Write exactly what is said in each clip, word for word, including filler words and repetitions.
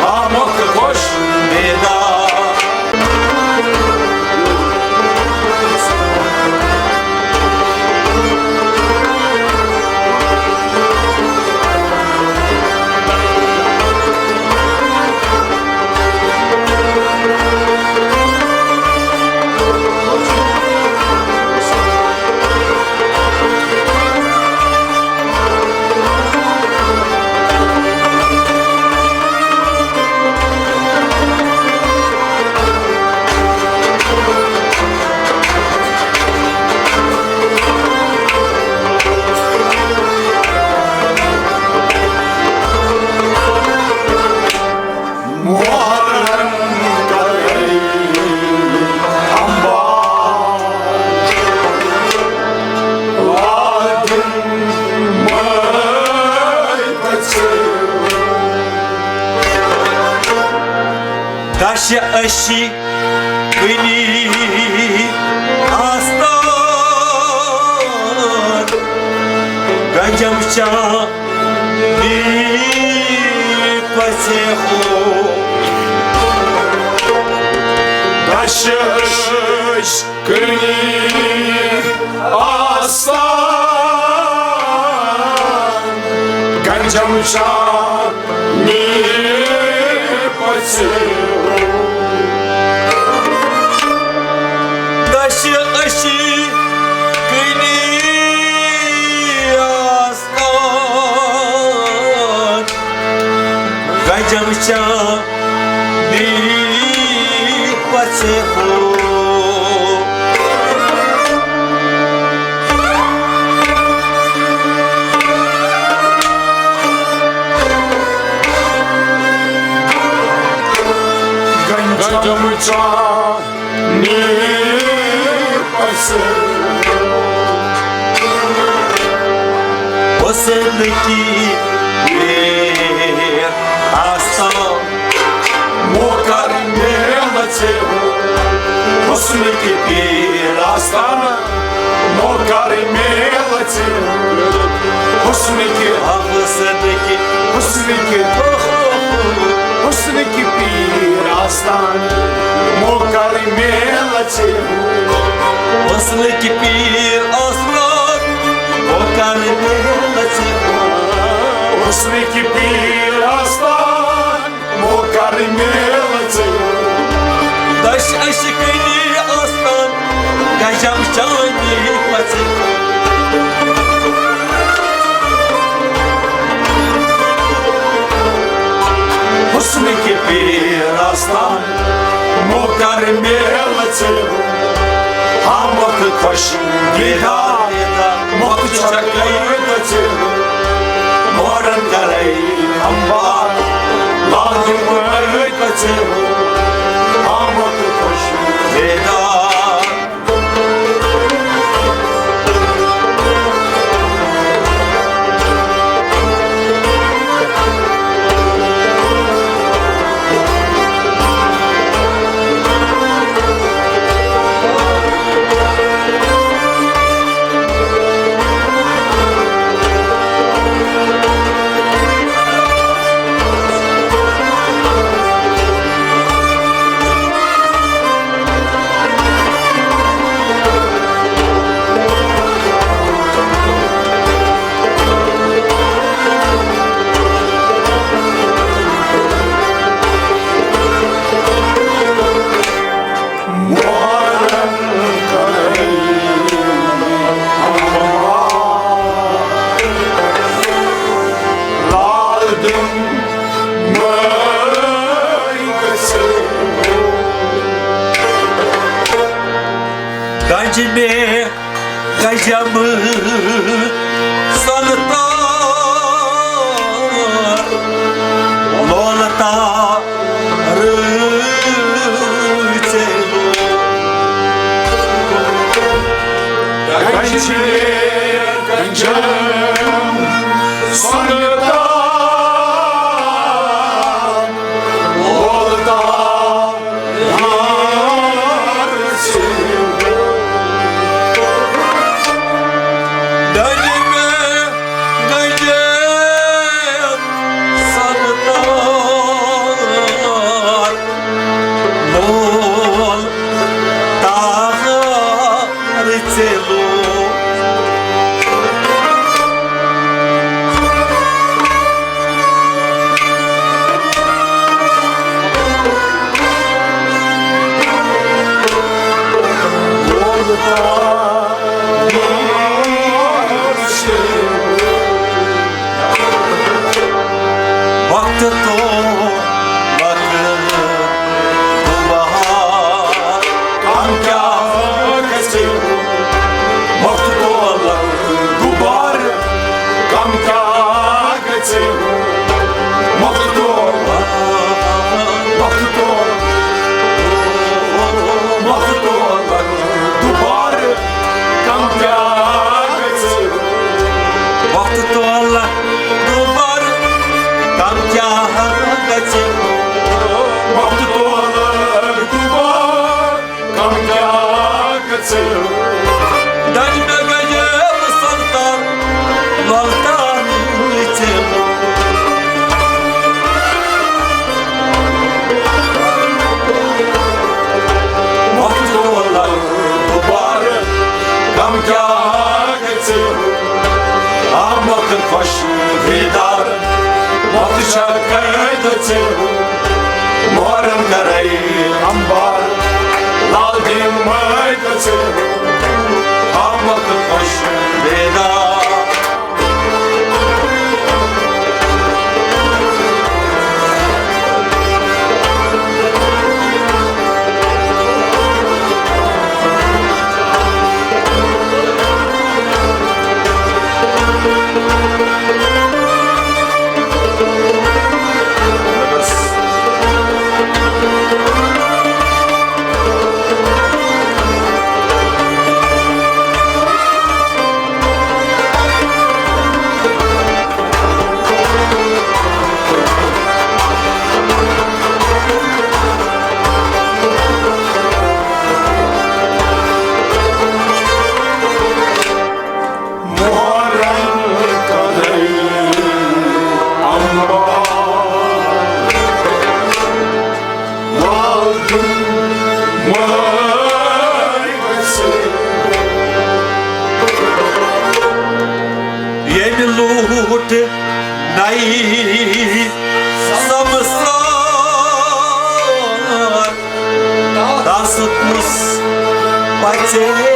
آمُت خوش بیدار۔ دَشہِ أچھی کٕنی آستان، گنجم چاندی پژھے ہو۔ دَشہِ أچھی کٕنی آستان، گنجم چاندی پژھے ہو۔ دَشہِ أچھی کٕنی آستان، گنجم چاندی پژھے ہو۔ گنجم چاندی پژھے۔ حسن کی پیر آستان، موکر میل ژے ہو۔ حسن کی پیر آستان، موکر میل ژے ہو۔ حسن کی، حسن کی، حسن کی، حسن کی پیر آستان، موکر میل ژے ہو۔ حسن کی پیر آستان، موکر میل ژے ہو۔ حسن کی پیر آستان، موکر میل ژے ہو۔ دَشہِ أچھی کٕنی آستان، گنجم چاندی پژھے۔ حسن کی پیر آستان، موکر میل ژے ہو۔ آمُت خوش بیدار، مۄکھ چکر ژے ہو۔ مورن کرے امبار، لال مر ژے ہو۔ آمُت خوش بیدار۔ گنج میں گجم سنتا لولتا رچے۔ گنج میں گجم سنتا لولتا تاغ رٕژے لوٗ۔ وقت تو وقت دوبارٕ، کم کیٛاہ گژھِ؟ وقت تو وقت دوبارٕ، کم کیٛاہ گژھِ؟ وقت تو وقت، وقت تو وقت، وقت تو وقت دوبارٕ، کم کیٛاہ گژھِ؟ وقت تولہٕ دوبارٕ، کم کیٛاہ گژھِ؟ وقت تولہٕ دوبارٕ، کم کیٛاہ گژھِ؟ دنہِ مےٚ گٔیے سلطان، للطان ژےٚ۔ وقت تولہٕ دوبارٕ، کم کیٛاہ گژھِ؟ آ وقت خۄش دیٖدار، وقت چھا قٲیدٕ ژےٚ۔ مۄہرن کرے امبار، لال دِمے تہٕ ژےٚ۔ آ وقت خۄش دیٖدار۔ ییٚمہِ لوٗٹھ نَیہِ سمسار، تس کُس پژیلو؟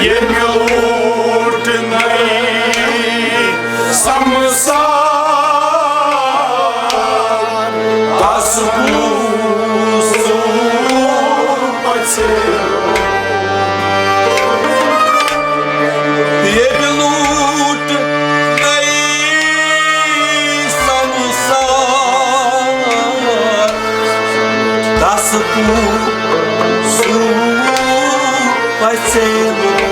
ییٚمہِ لوٗٹھ نَیہِ سمسار، تس کُس پژیلو؟ ییٚمہِ لوٗٹھ نَیہِ سمسار، تس کُس پژیلو؟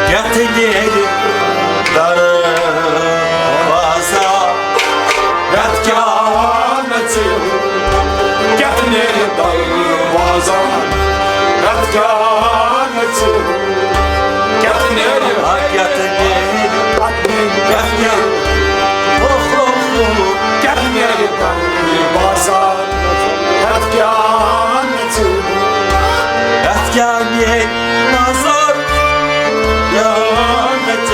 کیٛاہ تہِ نیرِ دروازٕ، یتھ کیٛاہ نژِ؟ کیٛاہ تہِ نیرِ دروازٕ، یتھ کیٛاہ نژِ؟ کیٛاہ تہِ نیرِ، ہا، کیٛاہ تہِ نیرِ، کیٛاہ تہِ نیرِ، او، او، او۔ کیٛاہ تہِ نیرِ دروازٕ، یتھ کیٛاہ نژِ؟ یتھ کیٛاہ نیرِ نظر، کیٛاہ نژِ؟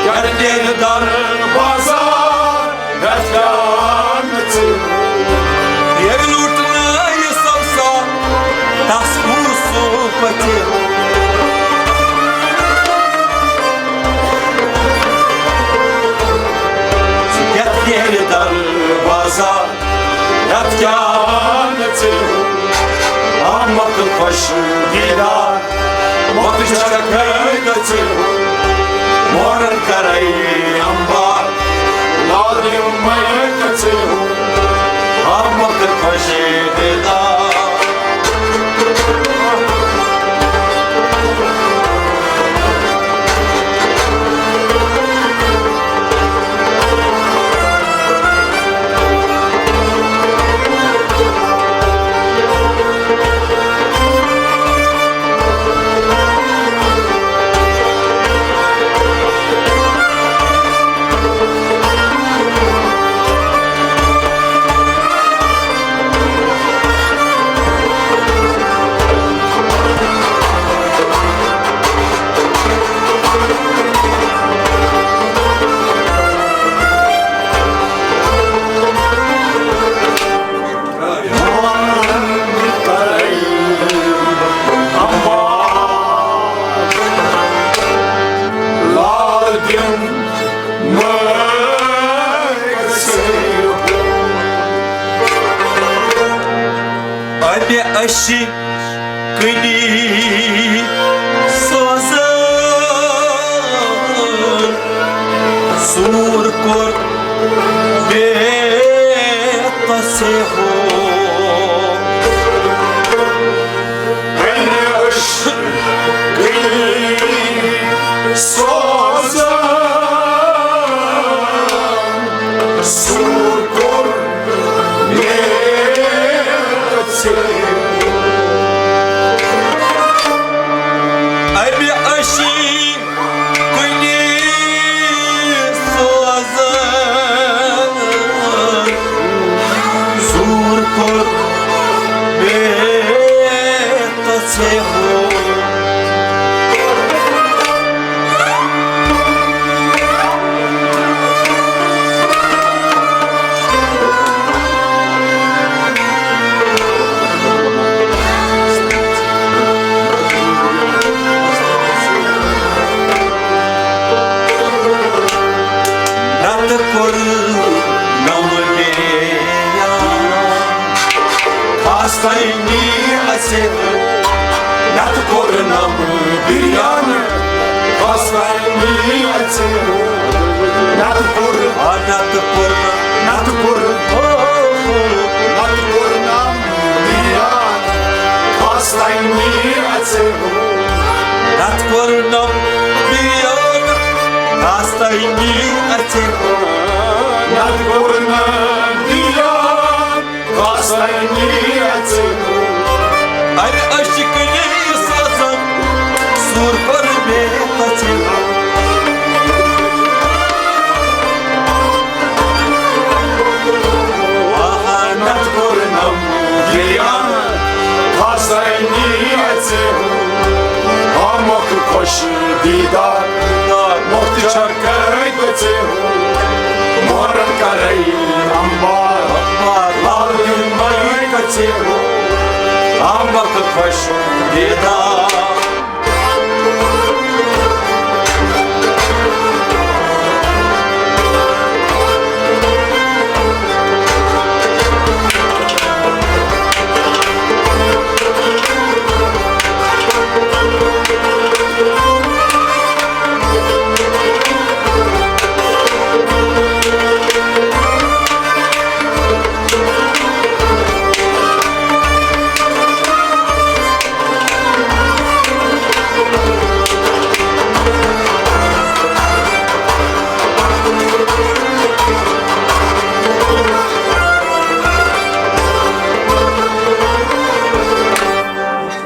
کیٛاہ تہِ نیرِ دروازٕ، ییٚلہِ لوٗٹنہٕ یہِ سمسار، تس کُس پژِ؟ سُہ کیٛاہ نیرِ دروازٕ، یتھ کیٛاہ نژِ؟ آ وقت خۄش دیٖدار، وقت چھا قٲیدٕ ژےٚ۔ مۄہرن کرے امبار، لال یِمے تہٕ ژےٚ۔ آ وقت خۄش دیٖدار۔ اَسہِ کٕنی سوزان، سوٗر کوٚر بے تسے ہو۔ اَسہِ کٕنی سوزان، سوٗر کوٚر نتہٕ کوٚرنم بیان، خاص تۄہہِ نی اَژے۔ نتہٕ کوٚرنم بیان، خاص تۄہہِ نی اَژے۔ نتہٕ کوٚر، آ، نتہٕ کوٚر، نتہٕ کوٚر، او، او، نتہٕ کوٚرنم بیان، خاص تۄہہِ نی اَژے۔ نتہٕ کوٚرنم بیان، خاص تۄہہِ نی اَژے۔ نتہٕ کوٚرنم بیان، خاص تۄہہِ نی اَژے۔ اَرِ عشق نی سوزان، سوٗر کوٚر مےٚ تَژے۔ آہا، نتہٕ کوٚرنم بیان، خاص تۄہہِ نی اَژے۔ آمُت خۄش دیٖدار، مۄخت چھا کرے گژھے ہو، محرم کرے امبار، امبار لال دل مئی گژھے ہو، آمد خۄش دیٖدار۔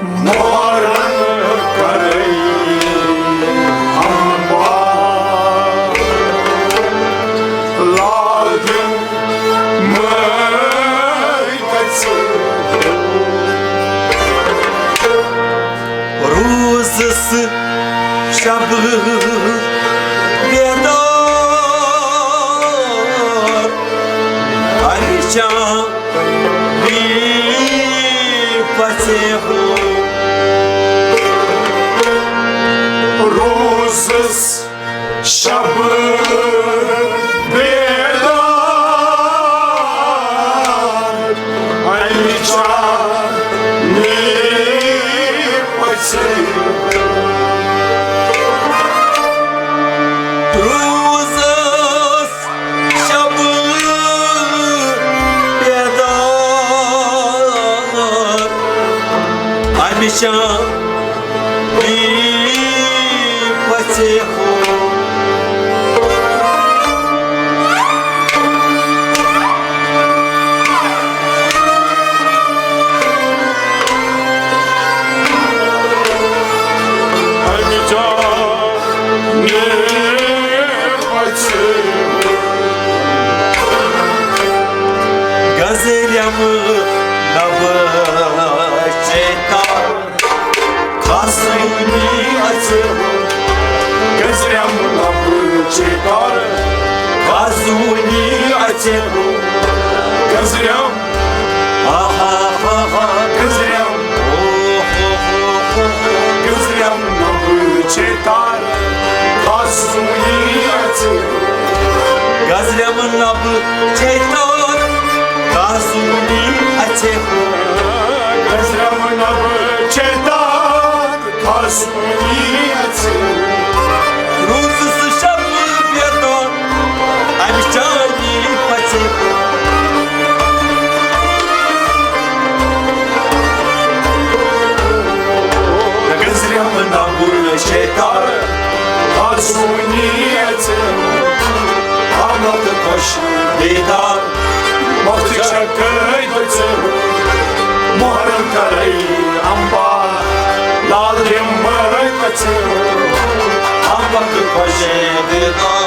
محرم کرے امبار لال دل مئی گژھے۔ روٗزس شب بیدار، اَرِ چاوی پژے ہو۔ روٗزس شب بیدار، اَرِ چاوی پژے۔ روٗزس شب بیدار، اَمہِ شام پژے ہو۔ اَمہِ جانہِ پژے۔ گزریم لبہٕ چیتا، خاصوٗنی اژے۔ گزریم لبہٕ چیتا، خاصوٗنی اژے۔ گزریم آہا، آہا، گزریم۔ او، ہو، ہو، ہو، ہو۔ گزریم نبہٕ چیتار، خاصوٗنی اژے۔ گزریم نبہٕ چیتار، خاصوٗنی اژے۔ روٗزٕ زٕ شب بیدار اَمہِ چانہِ پژِ۔ گٔژھرم نبُل شیطان آزمونی اژ۔ آمد خوش دیدار مۄخت چھکے دٔژ۔ محرم کرے امبار لال دِمبے پژ۔ آمد خوش دیدار۔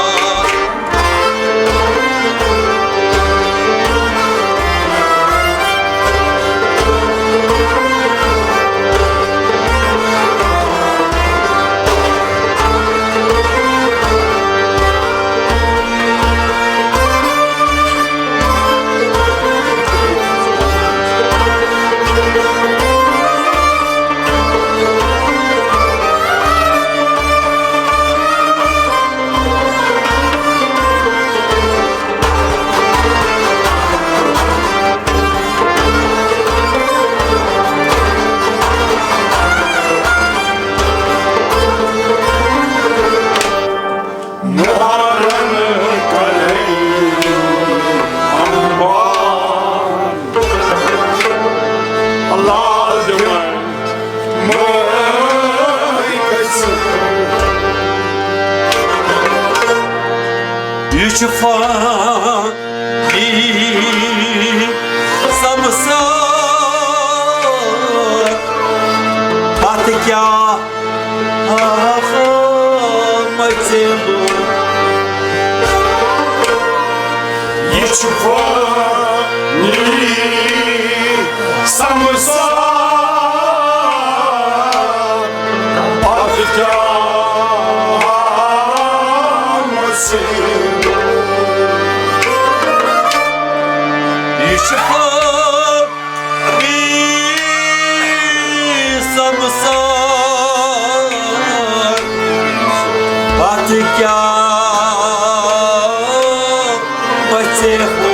یہِ چھُ فانی سمسار، پتہٕ کیٛاہ مژِ۔ یہِ چھُ فانی سمسار، پتہٕ کیٛاہ مژِ۔ یہِ چھُ فانی سمسار، پتہٕ کیٛاہ پژِ ہو۔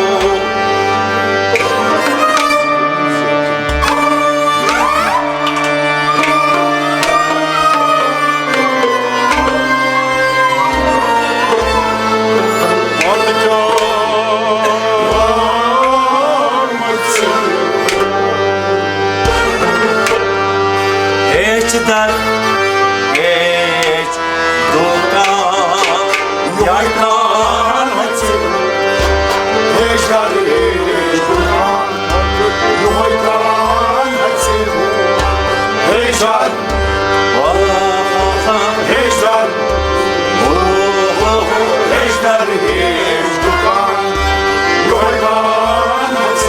ہیٚچھ در، ہیٚچھ دُکان، یہے تران ہژِ۔ ہیٚچھ در، ہیٚچھ دُکان، یہے تران ہژِ۔ ہیٚچھ در، ہیٚچھ در، ہیٚچھ در، ہیٚچھ دُکان، یہے تران ہژِ۔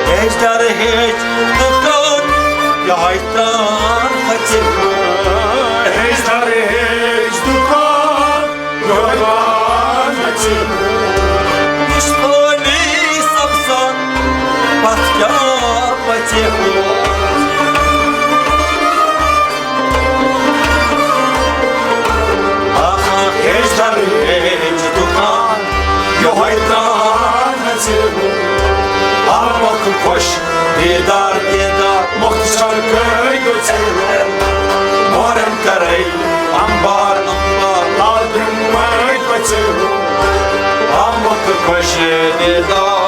ہیٚچھ در، ہیٚچھ دُکان، یہے تران ہژِ۔ ہیٚچھ در، ہیٚچھ دُکان، یہے تران ہژِ۔ یہِ چھُ فانی سمسار، پتہٕ کیٛاہ پژِ ہو۔ آہا، ہیٚچھ در، ہیٚچھ دُکان، یہے تران ہژِ۔ آمد خوش دیدار دیدار، مۄخت چھکے دٔژ۔ محرم کرے امبار، امبار، لال دِمبے پژ۔ آمد خوش دیدار۔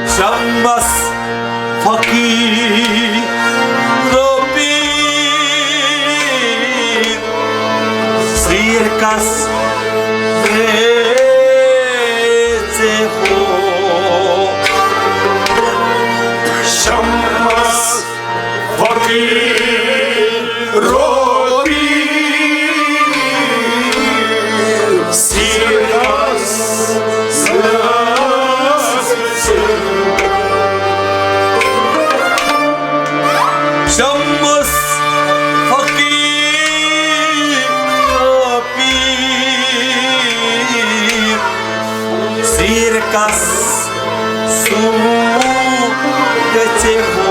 شمس فقیرو کس ویژِ ہو شمس فقیٖر روپی سیٖرس شمس فقیٖر روپی سیٖرکس سوٗ گژھِ ہو۔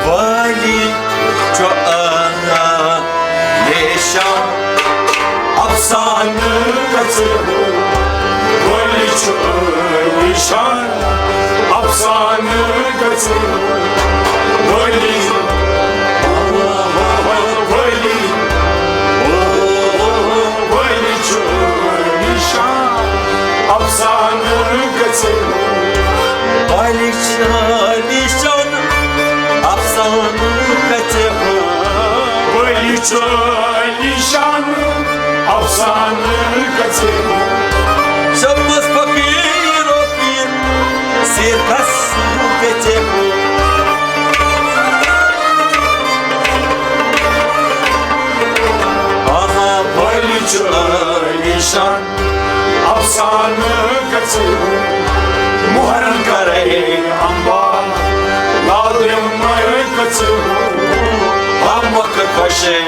والی چھُ عالیشان افسانہٕ گژھِ ہو۔ والی چھُ عالیشان افسانہٕ گژھِ ہو۔ والی، والی، والی چھُ عالیشان افسانہٕ گژھِ ہو۔ والی چھُ عالیشان افسانہٕ گژھِ ہو۔ والی چھُ عالیشان افسانہٕ گژھِ ہو۔ شمس فقیٖر روپی سیٖرکس گژھِ ہو۔ آہا، والی چھُ عالیشان افسانہٕ گژھِ ہو۔ مُہرن کرے امبار لادم گژھِ ہو۔ ہم وقت خوشے